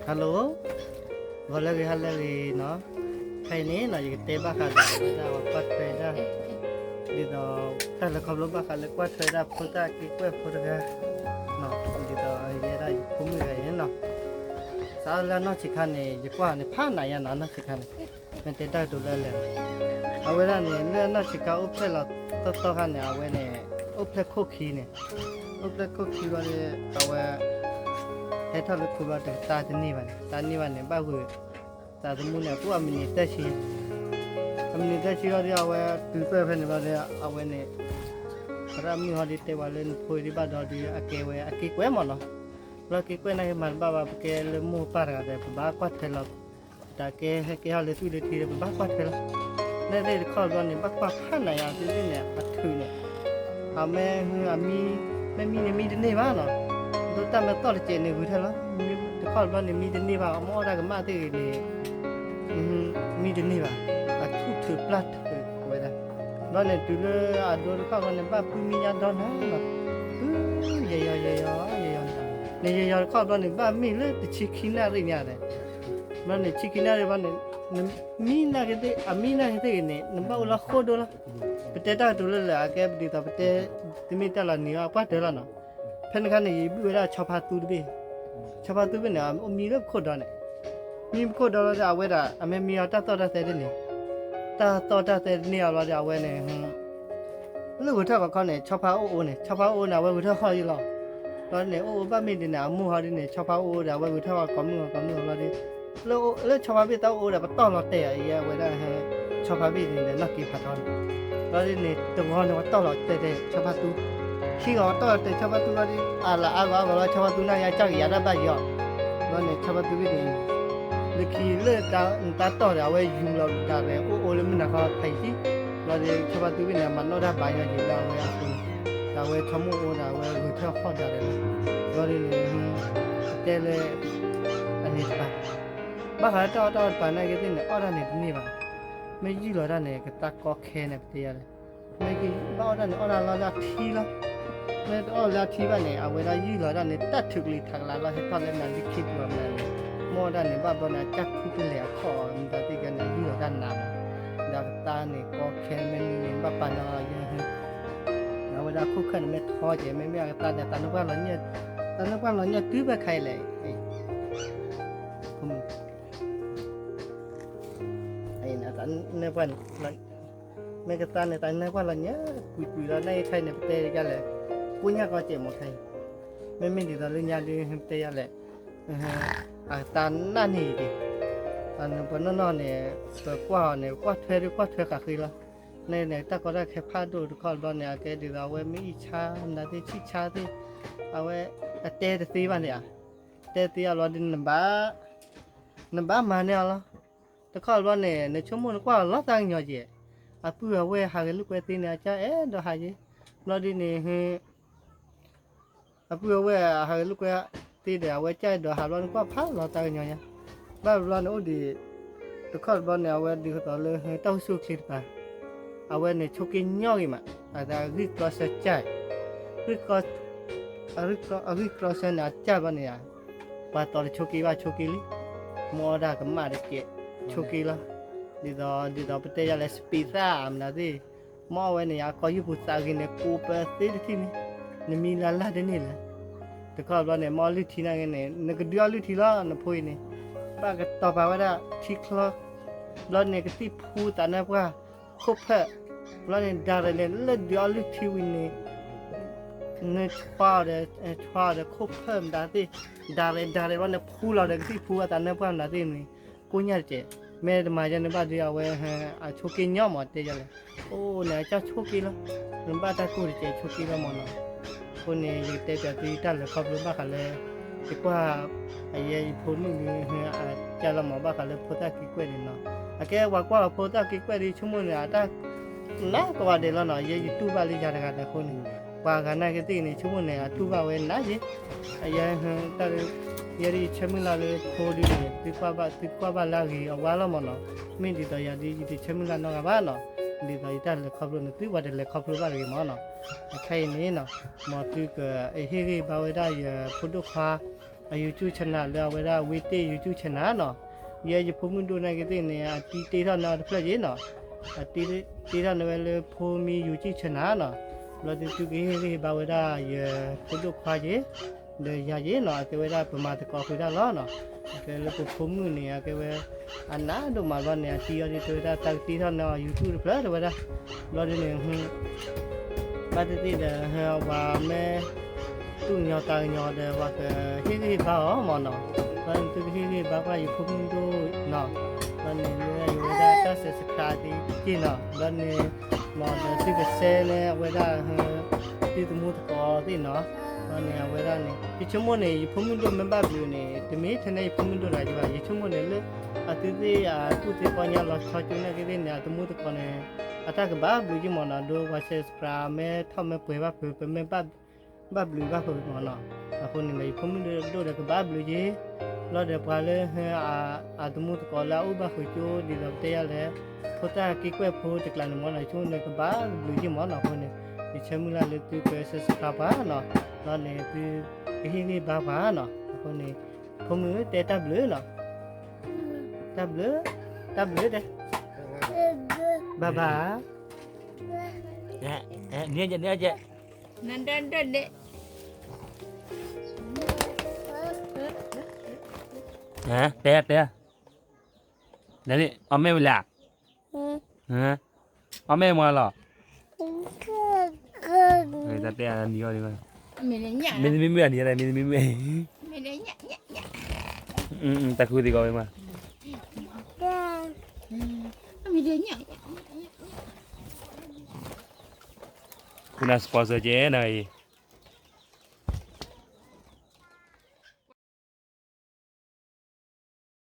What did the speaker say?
Hello, ဂီၤလၢအဂ့ၤ ဟါလၢအဂ့ၤနီၤ, ခဲအံၤန့ၣ်နီၤ ယကတဲဘၣ်ဃးဒီးဝဲဒၣ်ပှၤကွၢ်ထွဲဒၣ်, ဒ်သိး တၢ်လဲၤခီဖျိဘၣ်ဃးလၢကွၢ်ထွဲဒၣ်ဖိသၣ်က့ၤကွဲၢ်ဖိတဂၤ, ဒ်သိးယဲဒၣ်ယဖိမုၣ်တဂၤအံၤန့ၣ်နီၤ, စးလၢအနီၢ်ဆံးခါန့ၣ် ယကွၢ်န့ၣ် ဖးနးယါနီၤ အနီၢ်ဆံးခါန့ၣ်, မ့ၢ်တဲတၢ်ကတိၤလၢအလဲၤ, အဝဲဒၣ်န့ၣ် လၢအနီၢ်ဆံးခါအိၣ်ဖျဲၣ်လီၤသီသီခါန့ၣ် အဝဲန့ၣ် အိၣ်ဖျဲၣ်ခိၣ်ခံန့ၣ်, အိၣ်ဖျဲၣ်ခိၣ်ခံဘျီဒီး အဝဲ ဟဲထီၣ်လၢခိဘျီတကတၢၢ်တန့ၢ်ဘၣ်န့ၣ် တၢ်န့ၢ်ဘၣ်န့ၣ် ဘၣ်ဝံၤ သးသမူန့ၣ် အကူၣ်အမံးနံးသၢဆံ, အမံးနံးသၢဆံဘျီဒီး အဝဲတုၤပၢၢ်ဖဲန့ၣ်ဘျီဒီး အဝဲန့ၣ် သရၣ်မုၣ်ဟီဒီးတဲဝဲလၢနဖိအံၤဒ်ဘၣ်ဒီးဒီး အကဲဝဲအက့ၤကွဲၢ်မးနီၤ, ဘျီက့ၤကွဲၢ်န့ၣ်က့ၤမၤတဘၣ်ဘၣ် ပကဲလၢမိၢ်ပၢ်တဂၤဒီး ပဘၣ်ကွၢ်ထွဲလီၤ တၢ်ကဲဟဲကဲဟီၣ်လၢသွံၣ်လၢထံဒီး ပဘၣ်ကွၢ်ထွဲလီၤ, လၢသ့ၣ်တခီဘျီန့ၣ် ဘၣ်ကွၢ်ဖးနးယါသ့ၣ်သ့ၣ်န့ၣ် အထုးန့ၣ်, အမ့ၢ် အမံ မ့ၢ်မံန့ၣ်မံတန့ၢ်ဘၣ်နီၤ, ဒိတၢ်မ့ၢ်သီၣ်တစဲးန့ၣ်ဂုာ်ထဲလီၤ, တခီဘျီန့ၣ်မံတန့ၢ်ဘၣ် အမ့ၢ်အီၣ်တၢ်ကမၣ်သ့ၣ်ဂ့ၤန့ၣ် မံတန့ၢ်ဘၣ်, အထူၣ်ထုးပျၢ်ထုးဝဲဒၣ်, ဘျီန့ၣ်တုၤလၢအဒိတခီဘျီန့ၣ် ဘၣ်ပုၢ်မံညါဒီနၤလီၤ, ပုၢ်ယဲယီၤယဲယီၤယဲယီၤန့ၣ်, န့ၣ်ယဲယီၤတခီဘျီန့ၣ် ဘၣ်မ့ၢ်လၢတဆံခံနၣ်ရံၣ်ညါဒီး, ဘျီန့ၣ် ဆံခံနၣ်ရံၣ်ဘျီန့ၣ် နမံနာ်က့သ့ၣ် အမံနာ်က့သ့ၣ်ဂ့ၤန့ၣ် နဘၣ်အိၣ်လၢဃိၣ်ဒိလီၤ, ပတဲတၢ်ကတိၤလၢလၢအကဲပဒ်သိးပတဲ တမ့ၢ်တၢ်လီၤနံၤအီၤပှၢ်တၢၢ်လီၤနီၤ, ဖဲန့ၣ်ခါန့ၣ် ယဘုၣ်ဝဲဒၣ်ဆီဖါသူတဘ့ၣ်, ဆီဖါသူဘ့ၣ်န့ၣ် အမံလၢပခိၣ်ဒီန့ၣ်, မံပခိၣ်ဒီလီၤဒီး အဝဲဒၣ် အမ့ၢ်မံအီၤတၢ်သီၣ်တၢ်သဲတန့ၢ်, တၢ်သီၣ်တၢ်သဲတန့ၢ်အီၤဘျီဒီး အဝဲန့ၣ် လၢဂုၤထၢၣ်ဂီၤခီန့ၣ် ဆီဖါအိၣ်အိၣ်န့ၣ် ဆီဖါအိၣ်အိၣ်န့ၣ် အဝဲဂုၤထၢၣ်ဟီၣ်ယံလီၤ, ဘျီန့ၣ် အိၣ်အိၣ်ဘၣ်မ့ၢ်ဒ်န့ၣ် အမိၢ်ဟီဒ်န့ၣ် ဆီဖါအိၣ်အိၣ်ဒီး အဝဲဂုၤထၢၣ်ဟီၣ်ကိးမုၢ်ဂီၤကိးမုၢ်ဂီၤဘျီဒီး လၢဆီဖါဘ့ၣ်တၢ်အိၣ်အိၣ်ဒီး ပတီၢ်လီၤတဲာ်အီၤ ယဲအဝဲဒၣ် ဆီဖါဘ့ၣ်န့ၣ်ဒီး နီၢ်က့ဖးထီန့ၣ်, ဘျီဒ်န့ၣ် တဂီၤန့ၣ် ပတီၢ်လီၤတဲာ်တဲာ်ဆီဖါသူ, ခံဂီၤပတီၢ်လီၤတဲာ်ဆီဖါသူဘျီဒီး အလၢအဂီၤအဂီၤလီၤ ဆီဖါသူန့ၣ် ယကၢ်ကယၤဒၣ်ဘၣ်ယီၤ, ဘျီန့ၣ် ဆီဖါသူဘ့ၣ်န့ၣ် လၢခံလၢနတၢ်တီၢ်ဒီး အဝဲယူၤလီၤဒၣ်ဝဲ အိၣ်အိၣ်လၢမုၢ်နၤခီဖးယံၤ, ဘျီဒီး ဆီဖါသူဘ့ၣ်န့ၣ် အမၤနီၣ်တၢ်ဘၣ်ယီၤယံၤလၢအဝဲအဃိန့ၣ်, ဒီးအဝဲဆီမိၢ်အိၣ်ဒီး အဝဲဂုၤထၢၣ်ဟီၣ်ဒၣ်လဲာ်လီၤ, ဘျီဒ်န့ၣ် တဲလၢ အန့ၣ်တပၤ, ဘၣ်ဃးလၢတၢ်အီၣ်တၢ်အီတပၤနာ်က့သ့ၣ်န့ၣ် အီၣ်တၢ်န့ၣ်တန့ၢ်ဘၣ်, မ့ၢ်ယုၢ်လီၤတၢ်န့ၣ် ကသးကီခဲန့ၣ် ပတဲယၤလဲၣ်, မ့ၢ်ကဘၣ်အီၣ်တၢ်န့ၣ် အီၣ်တၢ်လီၤလၢအထံလီၤ, မ့ၢ်တအီၣ်လၢအထံဘၣ်န့ၣ် အဝဲဒၣ်ယုၢ်လီၤတၢ်န့ၣ် တၢ်ထုးကလံၤထးကလးလီၤ ဟဲထီၣ်လၢနၤလံခံပူၤအမနၤန့ၣ်, မ့ၢ်အီၣ်တၢ်န့ၣ် ဘၣ်ဘျီန့ၣ် အကၢ်ခူၣ်ကလဲာ်အခီၣ်အီၤ မတၤသ့ၣ်ကန့ၣ် ယုၢ်လီၤတၢ်နးမး, ဒီးကသးန့ၣ် ကီခဲမ့ၢ်မံန့ၣ် ဘၣ်ပာ်နီၣ်လီၤယဲ အဝဲဒၣ်ခိၣ်ခၢၣ်န့ၣ်မ့ၢ်ထီကဲ မ့မ့ၢ်အကသးန့ၣ် သးနၢ်ပှၢ်လီၤညၣ်, သးနၢ်ပှၢ်လီၤညၣ်တုၤဖဲခါအံၤလဲၣ်, နၢ်ပှၢ်န့ၣ်, မ့ၢ်ကသးန့ၣ် သးနၢ်ပှၢ်လီၤညၣ်ကွံာ်ကွံာ်လီၤ နာ်က့ခါအံၤန့ၣ် ပတဲဒ်လဲၣ်, ကိညၢ်ကီကဲးမးခါအံၤ, မ့မ့ၢ်ဒ်သိးလၢညါဒ်ပတဲယၤလဲၣ်, အသးနၢ်န့ၣ်ဒံး, ပှၤနီၢ်နီၢ်န့ၣ် ပကွၢ်အီၤန့ၣ် ကွၢ်ထွဲဒ်ကွၢ်ထွဲဃာ်ဃ့လီၤ, န့ၣ်န့ၣ် တၢ်ကီတၢ်ခဲဖးဒိၣ်တခီဘျီန့ၣ် အကဲဒ်သိးအဝဲမ့ၢ်အံၣ်ဆါ မတၤသ့ၣ်ဆံၣ်ဆါသ့ၣ်, အဝဲအတဲတသ့ဘၣ်န့ၣ်ဧါ, တဲသ့အဘျီဒ်နဘၣ် နဘၣ်မၤန့ၢ်အီၤလီၤ, တခီဘျီန့ၣ် နဆိကမိၣ်နကွၢ်လီၤသးကညီၤကဲး, အပုၢ်အဝဲၢ်ဟးဂဲၤလိာ်ကွဲသ့န့ၣ် အကၢ်အဲၣ်ဒိးဟးက့ၤ, ဘျီဒ်န့ၣ် အပုၢ်အဝဲၢ်ဟးဂဲၤလိာ်ကွဲသ့ဒီး အဝဲကၢ်အဲၣ်ဒိးဟးဘျီနကွၢ်ဖးလီၤသးကညီၤညါ, ဘၣ်ဘျီန့ၣ်အိၣ်ဒံး, တခီဘျီန့ၣ် အဝဲဒ်သိးလၢတၢ်အိၣ်ဆူၣ်အိၣ်ချ့တပၤ, အဝဲန့ၣ်ဆိးက့ညီဂ့ၤမး, အဂံၢ်ကျီဆၢကၢ်, အဂံၢ်ကျီဆၢန့ၣ် အကၢ်ဘျီန့ၣ်ဧါ, ပှၤသီတဆိးက့ဘၣ်ဆိးက့လံ, မ့ၢ်အီၣ်တၢ်ကမၣ်တကဲး, ဆိးက့လီၤ, ဒ်သိး ဒ်သိးပတဲယၤလဲၣ် စပံးသၣ်မနုၤသ့ၣ်, မ့ၢ်အီၣ်ဝဲန့ၣ် အကိာ်ယူၢ်ပူၤသးဂ့ၤန့ၣ် ကိးပသ့တထံၣ်န့ၣ်, နမံလၢ်လၢ်တန့ၢ်လၢၤ, တခီဘျီန့ၣ် မ့ၢ်အီၣ်လုၢ်ထံနာ်က့န့ၣ် နကဒုးအီၣ်လုၢ်ထံလီၤ နဖိအံၤန့ၣ်, ဘၣ်ကတီၤပာ်ဝဲဒၣ်ထံချီ, ဘျီန့ၣ် ကသံၣ်ဖူသးနၢ်ပှၢ်, ခိၣ်ဖၢၣ်, ဘျီန့ၣ် ဒါရဲၣ်န့ၣ် လၢဒုးအီၣ်လုၢ်ထံဝံၤန့ၣ် နဆှါအီၤဒီး ဆှါအီၤဒီးခိၣ်ဖၢၣ်မတၤသ့ၣ်, ဒါရဲၣ် ဒါရဲၣ်ဘျီန့ၣ် ဖူလီၤဒီးကသံၣ်ဖူအသးနၢ်ပှၢ်မတၤသ့ၣ်န့ၣ်, ကိညၢ်တကဲး, မ့ၢ်တမၤယဲန့ၣ်ဘၣ်ဒီး အဝဲ အဆိးက့ညီမးတဲယၤလဲၣ်, အိၣ်န့ၣ် အကၢ်ဆိးက့လီၤ, နဘၣ်တၢ်ကိၢ်တကဲးဆိးက့လီၤမးနီၤ, အဃိန့ၣ် ယကတဲပၠးသုတၢ်လဲၤခီဖျိဘၣ်ဃးလၢ ယကွၢ် အယဲယဖိမုၣ်ဒုး အကၢ်လီၤမးဘၣ်ဃးလၢဖိသၣ်က့ၤကွဲၢ်န့ၣ်နီၤ, အကဲပှၤကွၢ်လီၤဖိသၣ်က့ၤကွဲၢ်ဒုး ဆိကမိၣ်န့ၣ် အတၢ် နးကဝးဒဲးလီၤနီၤ, ယဲယတူၢ်ဘၣ်လၢယၤတဂၤဒီးအဃိန့ၣ်, ပှၤဂၤနာ်က့သ့ၣ်န့ၣ် ဆိကမိၣ်န့ၣ် အတူၢ်ဘၣ်ဝဲနးယဲ, အယဲ တၢ် ယဲဒၣ်ယဆၢမုၢ်လၢ်လၢဖိဒုးန့ၣ် သုကွၢ်ဘၣ် သုကွၢ်ဘၣ်လၢအဂ့ၤအဝါလီၤမးနီၤ, မ့ၢ်ဒ်သိးယၤဒုး ယတဆၢမုၢ်လၢ်နီတဂၤဘၣ်နီၤ, ဒ်သိးယတၢ်လဲၤခီဖျိန့ၣ် သုပှၤတလဲၤခီဖျိဘၣ်တဂ့ၤမၢ်နီၤ. အခဲအံၤန့ၣ်နီၤ မ်သုကဟ့ၣ်ဂံၢ်ဘါဝဲဒၣ်ယဖိဒိၣ်ခွါ အ YouTube channel လၢအဝဲဒၣ် ဝ့တ့ၢ် YouTube channel နီၤ. ယဲယဖိမုၣ်ဒိၣ်နာ်က့သ့ၣ်န့ၣ် အတံတ့ထီၣ်န့ၢ်အီၤတဖျၢၣ်ယ့နီၤ. အတံတ့ထီၣ်န့ၢ်ဝဲလၢ ဖိမံ YouTube channel နီၤ. ဘျီဒုးသုကဟ့ၣ်ဂံၢ်ဟ့ၣ်ဘါဝဲဒၣ်ယဖိဒိၣ်ခွါယ့ ဒီးယၤယ့နီၤ အကဲဝဲဒၣ်ပမၤသကိးဃုာ်တၢ်လီၤနီၤ. အကဲလၢပဖိမုၣ်န့ၣ် အကဲဝဲ အနးဒိၣ်မးဘျီန့ၣ် အတံအီၤဒ်တဲဝဲဒၣ် တၢ်ကတ့ထီၣ်န့ၢ်အီၤ YouTube တဖျၢၣ်တဲဝဲဒၣ်. ဘျီဒုးန့ၣ် ဘၣ်သ့ၣ်သ့ၣ်ဒီး ပှၤမ့ၢ် သူၣ်ကညီၤသးကညီၤဒီး ပှၤကဟ့ၣ်ဂံၢ်ဟ့ၣ်ဘါအီၤမၢ်နီၤ. ဘျီန့ၣ်သုကဟ့ၣ်ဂံၢ်ဟ့ၣ်ဘါပှၤယဖိမုၣ်ဒိၣ်နီၤ. ဘျီန့ၣ် မ့ၢ်ဝဲဒၣ်တၢ် subscribe သ့က့ၢ်နီၤ. ဘျီန့ၣ် မ်ဒီးသုက share လၢအဝဲဒၣ် သုသမူသကိးသ့ၣ်နီၤ. ဘျီန့ၣ် အဝဲဒၣ်န့ၣ် ယဆိကမိၣ်န့ၣ် ယဖိမုၣ်ဒိၣ်မ့ၢ်ဘၣ်ဘျုးန့ၣ် တမ့ၢ်ထဲန့ၣ်ယဖိမုၣ်ဒိၣ်တဂၤဘၣ်. ယဆိကမိၣ်န့ၣ်လၢ အသုသ့ၣ်အကူၣ်သ့ပီညါလီၤဆီကၠိနာ်က့သ့ၣ်န့ၣ် အသမူသကိးန့ၣ် အတၢ်ကဘၣ်ဘျုးက့ၢ်မၢ်နီၤ. ဒီးပှၤ subscribe မ့ၢ်ထီၣ်မ့ၢ်ပှဲၤဘၣ်ဖုး ပမ့ၢ်ဘၣ်ဘျုးဘၣ်ဖုးမၢ်နီၤ. အဃိန့ၣ်ဒီး ယဖိမုၣ်ဒိၣ်ဒီးကဘၣ်ဘျုးက့ၢ်. ဘျီဒီးပှၤလၢ အသမူသကိးလၢအအိၣ်ဘၣ်ဃုာ်ကၠိဒ်သိးပတဲယၤလဲၣ် ဖိသၣ်က့ကွဲၢ်ဖိတကျးန့ၣ်မၢ်နီၤ ယဆိကမိၣ်န့ၣ်ကဘၣ်ဘျုးက့ၢ်မၢ်နီၤ. အဃိန့ၣ် ယဆၢမုၢ်လၢ်လၢသုက subscribe ပှၤနီၤ. ဘျီန့ၣ် သုကဟ့ၣ်ဂံၢ်ဘါပှၤနီၤ. အဃိန့ၣ် ဖိမုၣ်တဲတၢ်ဘျုးနီၤ. တၢ်ဘျုး တၢ်ဘျုးတဲ ဘၣ်ဘၣ် နဒဒဒ တဲ တဲ နအီၣ်မ့ၢ်ဝဲလဲၣ်, အီၣ်မ့ၢ်မၤလီၤ, တၢ်တဲနံၤအီၣ်ဒံးဘၣ်, မ့တမ့ၢ်မ့ၢ်အနံၤလဲၣ် မ့တမ့ၢ်မ့ၢ်, တၢ်ခူသံးကီးဝဲမး, ခူနၤ sponsor ကဲနၤအံၤ